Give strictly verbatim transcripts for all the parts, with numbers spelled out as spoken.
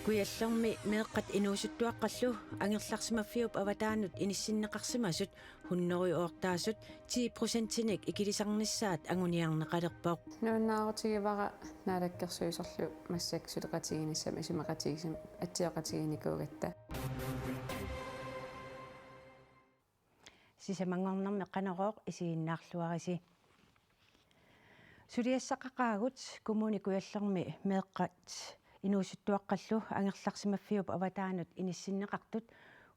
Kujallermi meeqqat inuusuttuaqqallu angerlarsimaffiup avataanut inissinneqarsimasut hundrede oortaasut ti procentinik ikilisarnissaat anguniarneqalerpoq. Nuannaarutigivara Naalakkersuisorlu massakkut suleqatigiinnissamut isumaqatigiisumik atsioqatigiinnikuugatta. Sisamanngornermi Qanorooq isiginnaarluarisi. Suliassaqaqaagut Kommune Kujallermi meeqqat inuusuttuaqqallu angerlarsimaffiup avataanut inissinneqartut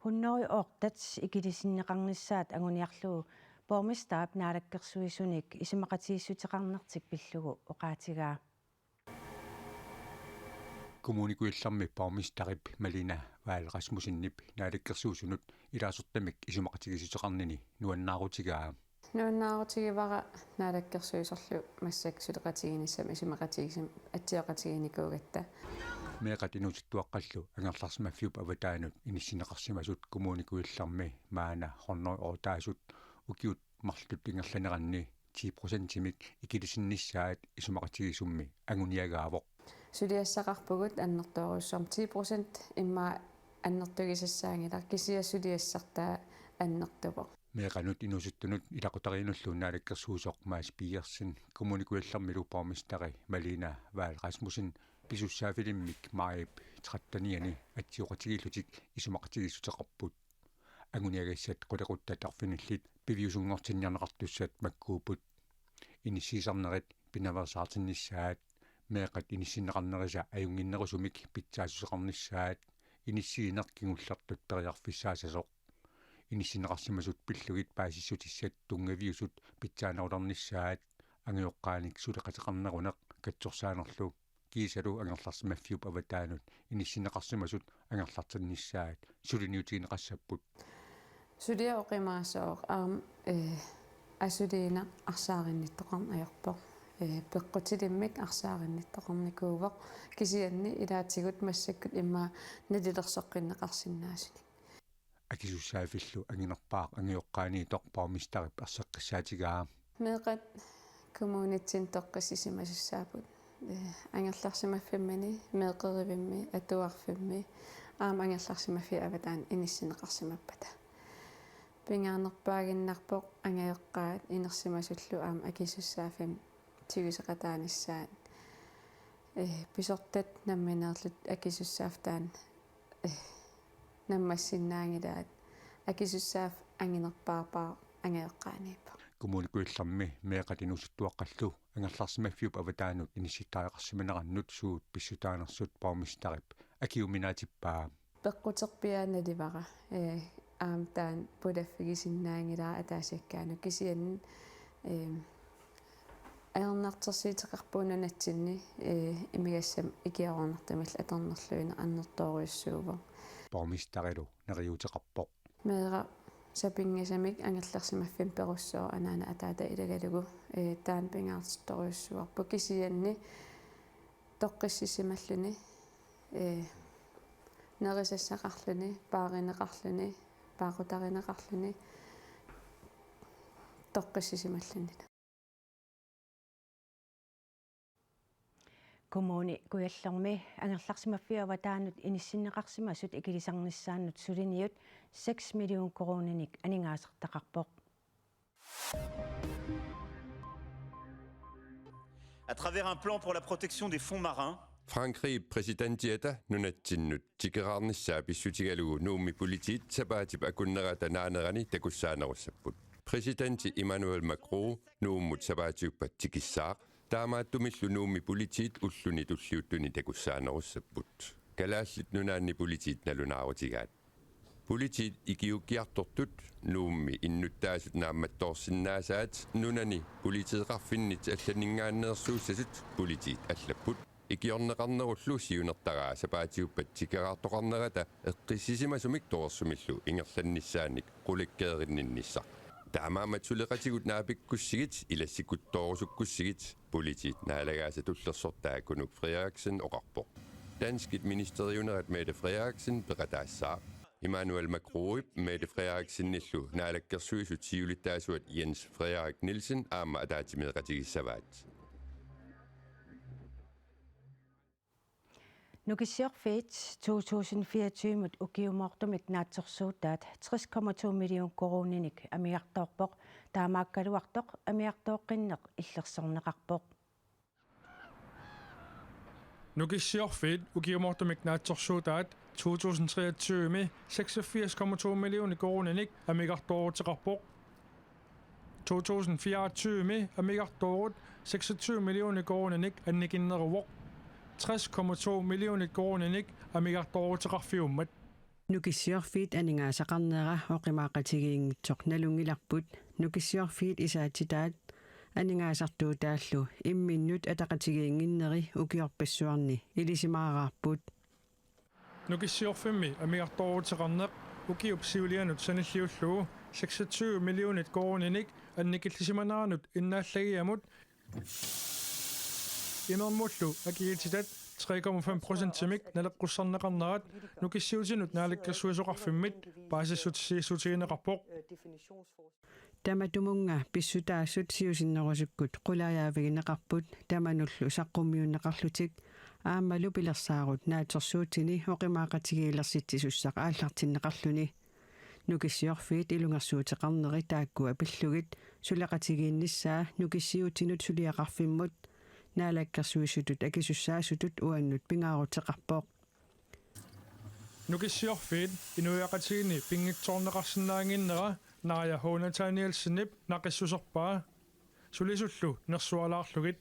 hundrede oortat ikilisinneqarnissaat anguniarlugu borgmesterip naalakkersuisunik isumaqatigiissuteqarnertik pillugu oqaatigaa. Kommune Kujallermi borgmesterip Malene Vahl Rasmussenip naalakkersuisunut ilaasortamik isumaqatigiissuteqarnini nuannaarutigaa. Nuannaarutigivara Naalakkersuisorlu massakkut suleqatigiinnissamut isumaqatigiisumik atsioqatigiinnikuugatta. Meeqqat inuusuttuaqqallu angerlarsimaffiup avataanut inissinneqarsimasut Kommune Kujallermi maanna hundrede oortaasut ukiut marluk ingerlaneranni ti procentimik ikilisinnissaat isumaqatigiissummi anguniagaavoq. Suliassaqarpugut annertoorujussuarmik ti procent immaqa annertugisassaanngilaq kisianni suliassartaa annertuvoq. Meeqqanut inuusuttunut ilaqutariinnullu naalakkersuisoq Mads Birgersen Kommune Kujallermilu borgmesteri Malene Vahl Rasmussen pisussaaffilimmik maajip trettenianni atsioqatigiillutik isumaqatigiissuteqarput. Anguniagassat qulequttat arfinillit piviusunngortinniarneqartussat makkuupput. Inissiisarnerit pinaveersaartinnissaat, meeqqat inissinneqarnerisa ajunnginnerusumik pitsaassuseqarnissaat, inissiineq kingullertut periarfissaassasoq. Inissinneqarsimasut pillugit paasissutissat tunngaviusut pitsaanerulernissaat, angajoqqaanik suleqateqarneruneq katsorsaanerlu kiisalu angerlarsimaffiup avataanut inissinneqarsimasut angerlartinnissaat suliniutigineqassapput. Suliaq oqimaassaaq aamma, eh, asuliineq arsaarinnittoqarneq ajorpoq. Eh, peqqutilimmik arsaarinnittoqarnikuuvoq. Kisianni ilaatigut massakkut immaqa nalilersoqqinneqarsinnaasunik. Akisussaaffillu anginerpaaq angajoqqaaniittoq borgmesterip erseqqissaatigaa. Meeqqat kommunitsinni toqqissisimasussaaput. Eh, angerlarsimaffimmini, meeqqerivimmi, atuarfimmi, aamma angerlarsimaffiup avataani inissinneqarsimappata. Pingaarnerpaaginnarpoq angajoqqaat inersimasullu aamma akisussaaffimmik tiguseqataanissaat. Eh, pisortat nammineerlutik akisussaaffiit taanna, eh, nammassinnaanngilaat. Akisussaaffiup anginerpaarpaaq angajoqqaaniippoq. Kommune Kujallermi meeqqat inuusuttuaqqallu angerlarsimaffiup avataanut inissittariaqarsimanerannut suut pissutaanersut borgmesterip akiuminaatippaa. Peqquterpiaannarivara, eh, aamma taanna pulaffigisinnaanngilara ataasiakkaanut kisianni, eh, ajornartorsiuteqarpugut nunatsinni, eh, imigassamik ikiaroornartumillu atornerluineq annertoorujussuuvoq. Borgmesterilu neriuuteqarpoq. Meeraq sapinngisamik angerlarsimaffimmik perussooq anaana ataata ilagalugu, eh, taanna pingaartittorujussuuarpoq kisianni toqqissisimalluni, eh, nerisassaqarluni, paarineqarluni, paaqutarineqarluni, toqqissisimalluni. Kommune Kujallermi angerlarsimaffiup avataanut inissinneqarsimasut ikilisarnissaannut suliniut seks million koruuninik aningaasartaqarpoq. À travers un plan pour la protection des fonds marins, Frankrigip præsidentiata nunatsinnut tikeraarnissaa pissutigalugu Nuummi politiit sapaatip akunnerata naanerani takussaanerussapput. Præsidenti Emmanuel Macron Nuummut sapaatiuppat tikissaaq, taamaattumillu Nuummi politiit ulluni tulliuttuni takussaanerussapput. Kalaallit Nunaanni politiit nalunaarutigaat. Politiit ikiuukkiartortut Nuummi innuttaasut naammattoorsinnaasaat nunani politeeqarfinnit allaninngaanneersuussasut politiit allapput. Ikiorneqarnerullu siunertaraa sapaatiuppat tikeraartoqarnerata eqqissisimasumik torersumillu ingerlannissaannik qulakkeerinninnissaq. Taamaammat suleqatigut naapikkussigit ilassikuttoorusukkussigit politiit naalagaasa tullersortaa Kunuuk Frederiksen oqarpoq. Danskit ministeriunerat Mette Frederiksen peqataassaaq. Emmanuel Macronip Mette Frederiksenillu Naalakkersuisut siulittaasuat Jens Frederik Nielsen aamma ataatsimeeqatigissavaat. Nukissiorfiit to tusind fireogtyve-mut ukiumoortumik naatsorsuutaat tres komma to million koruuninik amigartoorpoq, taamaakkaluartoq amigartooqqinneq illersorneqarpoq. Nukissiorfiit ukiumoortumik naatsorsuutaat to tusind treogtyve-mi seksogfirs komma to millioner koruuninik amigartooruteqarpoq. To tusind fireogtyve-mi amigartoorut seksogtyve millioner koruuninik annikinneruvoq. Tres komma to millioner koruuninik amigartooruteqarfiummat. Nukissiorfiit aningaasaqarnera oqimaaqatigiinngitsoq nalunngilarput. Nukissiorfiit isaatitaat aningaasartuutaallu imminnut ataqatigiinnginneri ukiorpassuarni ilisimaaraarput. Nukissiorfimmi amigartooruteqarneq ukiup siulianut sanilliullugu seksogtyve millioner koruuninik annikillisimaneranut innaallagiamut imermullu akiititat tre komma fem procentimik naleqqussarneqarnerat Nukissiutinut Naalakkersuisoqarfimmit paasissutissiissutigineqarpoq. Tamatumunnga pissutaasut siusinnerusukkut qulaajavigineqarput tamanullu saqqummiunneqarlutik aammalu pilersaarut naatsorsuutini oqimaaqatigiilersitsisussaq aallartinneqarluni. Nukissiorfiit ilungersuuteqarneri taakkua pillugit suleqatigiinnissaa Nukissiutinut suliaqarfimmut Naalakkersuisutut akisussaasutut uannut pingaaruteqarpoq. Nukissiorfiit inuiaqatigiinni pinngitsoorneqarsinnaannginnera Naaja H. Nathanielsenip naqissuserpaa. Sulisullu nersualaarlugit.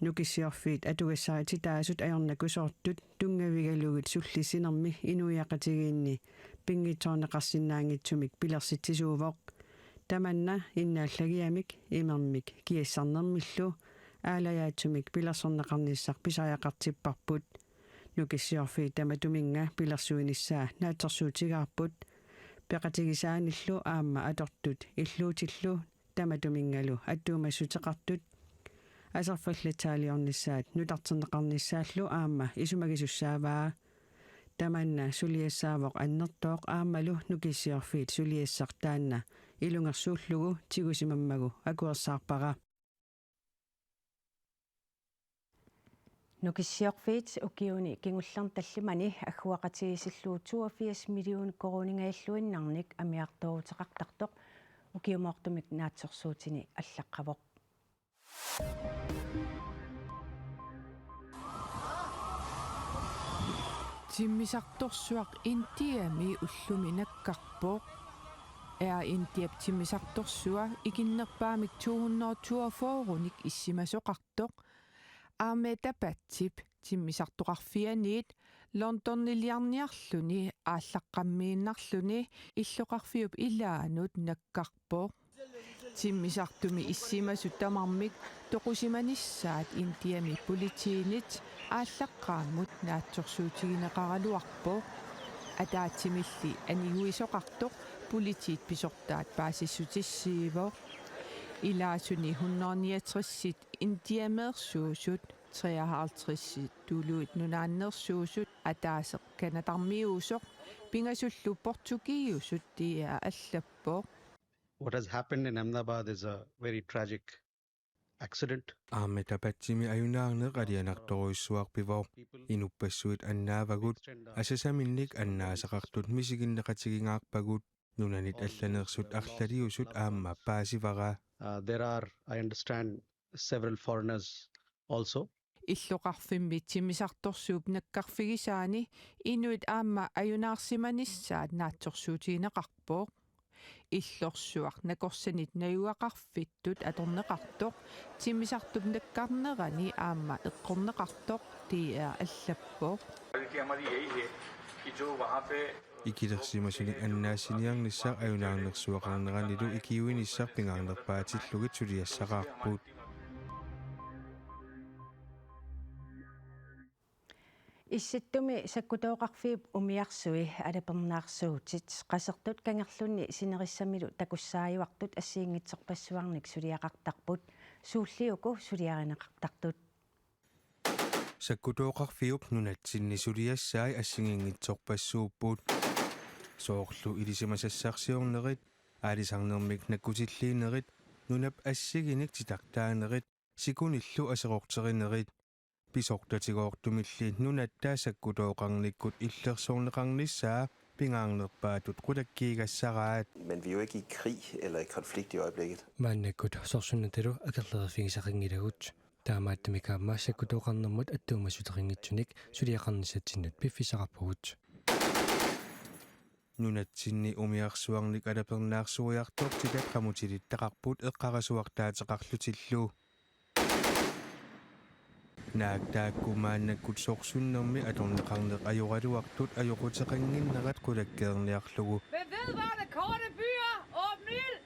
Nukissiorfiit atugassarititaasut ajornakusoortut tunngavigalugit sullissinermi inuiaqatigiinni pinngitsoorneqarsinnaanngitsumik pilersitsisuuvoq. Tamanna innaallagiamik imermik kiassarnermillu aalajaatsumik pilersorneqarnissaq pisariaqartipparput. Nukissiorfiit tamatuminnga pilersuinissaa naatsorsuutigaarput. Peqatigisaanillu aamma atortut illuutillu tamatuminngalu attuumassuteqartut aserfallatsaaliornissaat nutarterneqarnissaallu aamma isumagisussaavaa. Tamanna suliassaavoq annertooq aammalu Nukissiorfiit suliassaq taanna ilungersuullugu tigusimammagu akuersaarpara. Nukissiorfiit ukiuni kingullerni tallimani agguaqatigiissillugu toogfirs million koruuningajalluinnarnik amigartooruteqartartoq ukiumoortumik naatsorsuutini allaqqavoq. Timmisartorsuaq Indiami ullumi nakkarpoq. Air Indiap timmisartorsua ikinnerpaamik to hundrede toogfyrrenik issimasoqartoq Ahmedabadip timmisartoqarfianiit Londoniliarniarluni aallaqqammiinnarluni illoqarfiup ilaanut nakkarpoq. Timmisartumi issimasut tamarmik toqusimanissaat Indiami politiinit aallaqqaammut naatsorsuutigineqaraluarpoq. Ataatsimilli aniguisoqartoq politiit pisortaat paasissutissiivoq. Ilaasuni hundrede niogtres Indiameersuusut treoghalvtreds tuluit nunaanneersuusut ataaseq Canadarmiuusoq pingasullu portugiiusut D R allappoq. What has happened in Ahmedabad is a very tragic accident. Ahmedabadimi ajunaarneq alianartorujussuaq pivoq. Inuppassuit annaavagut, asasaminnik annaasaqartut misiginneqatigigaarpagut. Nunanit allaneersut arlaliusut aamma paasivara. Uh, there are, I understand, several foreigners also. Illoqarfimmi timmisartorsuup nakkarfigisaani inuit aamma ajunaarsimanissaat naatsorsuutigineqarpoq. Illorsuaq nakorsanit najugaqarfittut atorneqartoq timmisartup nakkarnerani aamma eqqorneqartoq D R allappoq. Ikilersimasunik annaassiniarnissaq ajunaarnersuaqarneranilu ikiuinissaq pingaarnerpaatillugit suliassaqarput. Issittumi sakkutooqarfiup umiarsui alapernaarsuutit Qasertut kangerlunni sinerissamilu takussaajuartut assigiinngitsorpassuarnik suliaqartarput, suulli uku suliarineqartartut. Sakkutooqarfiup nunatsinni suliassai assigiinngitsorpassuupput. Soorlu ilisimasassarsiornerit, aalisarnermik nakkutilliinerit, nunap assiginik titartaanerit, sikunillu aserorterinerit. Pisortatigoortumilli nunatta sakkutooqarnikkut illersorneqarnissaa pingaarnerpaatut qulakkiigassaraat. Men vi er jo ikke i krig eller i konflikt i øjeblikket. Maannakkut sorsunnatalu akerlerivigisaqanngilagut. Taamaattumik aamma sakkutooqarnermut attuumassuteqanngitsunik suliaqarnissatsinnut piffissaqarpugut. Nunatsinni umiarsuarnik alapernaarsuiartortitat qamutilittaqarput eqqarasuartaateqarlutillu. Naak taakku maannakkut sorsunnermi atorneqarneq ajoraluartut ajoquteqannginnerat qulakkeerniarlugu. Ved vedvarende korte byer, åbn ild!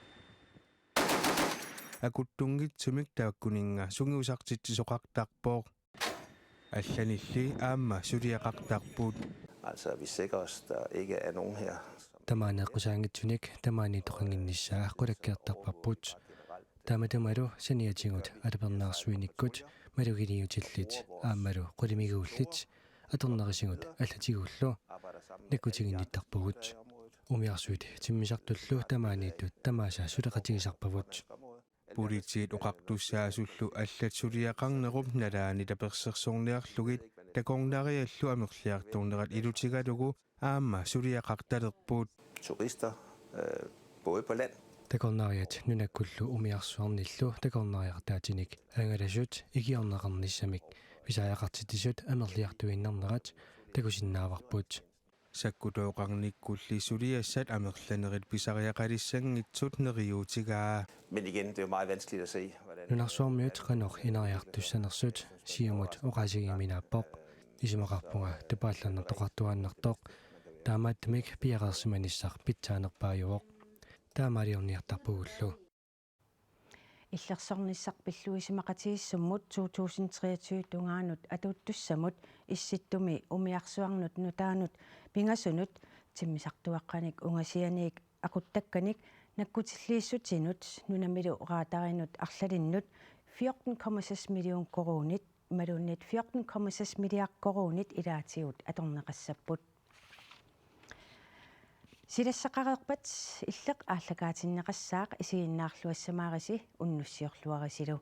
Akuttunngitsumik taakkuninnga sungiusartitsisoqartarpoq. Allanilli aamma suliaqartarput. Altså, vi sikrer os, der ikke er nogen her. Tamaaneeqqusaanngitsunik tamaaniittoqannginnissaa qulakkeertarparput. Taamatumalu saniatigut alapernaarsuinikkut malugiliutillit aammalu qulimiguullit atornerisigut allatigullu nakkutiginnittarpugut. Umiarsuit timmisartullu tamaaniittut tamaasa suleqatigisarpagut. Politiit oqartussaasullu allat suliaqarnerup nalaani tapersersorniarlugit takornariallu amerliartornerat ilutigalugu aamma suliaqartalerput. Turister, øh, både på land. Takornariat nunakkullu umiarsuarnillu takornariartaatinik angalasut ikiorneqarnissamik pisariaqartitsisut amerliartuinnarnerat takusinnaavarput. Sakkutooqarnikkulli suliassat amerlanerit pisariaqalissanngitsut neriuutigaa. Men igen, det er jo meget vanskeligt at se, hvordan... Nunarsuarmiut qanoq ineriartussanersut Siumut oqaasigiuminaappoq. Isumaqarpunga tapaallannartoqartuaannartoq. Taamaattumik piareersimanissaq pitsaanerpaajuvoq. Taamaaliorniartarpugullu. Illersornissaq pilluisimaqatigiissummut to tusind treogtyve tungaanut atuuttussamut Issittumi umiarsuarnut nutaanut pingasunut timmisartuaqqanik ungasianiit aquttakkanik nakkutilliissutinut nunamilu raatarinut arlalinnut fjorten komma seks million koruunit imaluunniit fjorten komma seks milliard koruunit ilaatigut atorneqassapput. Silassaqareerpat Illeq aallakaatinneqassaaq, isiginnaarluassamaarisi unnussiorluarisilu.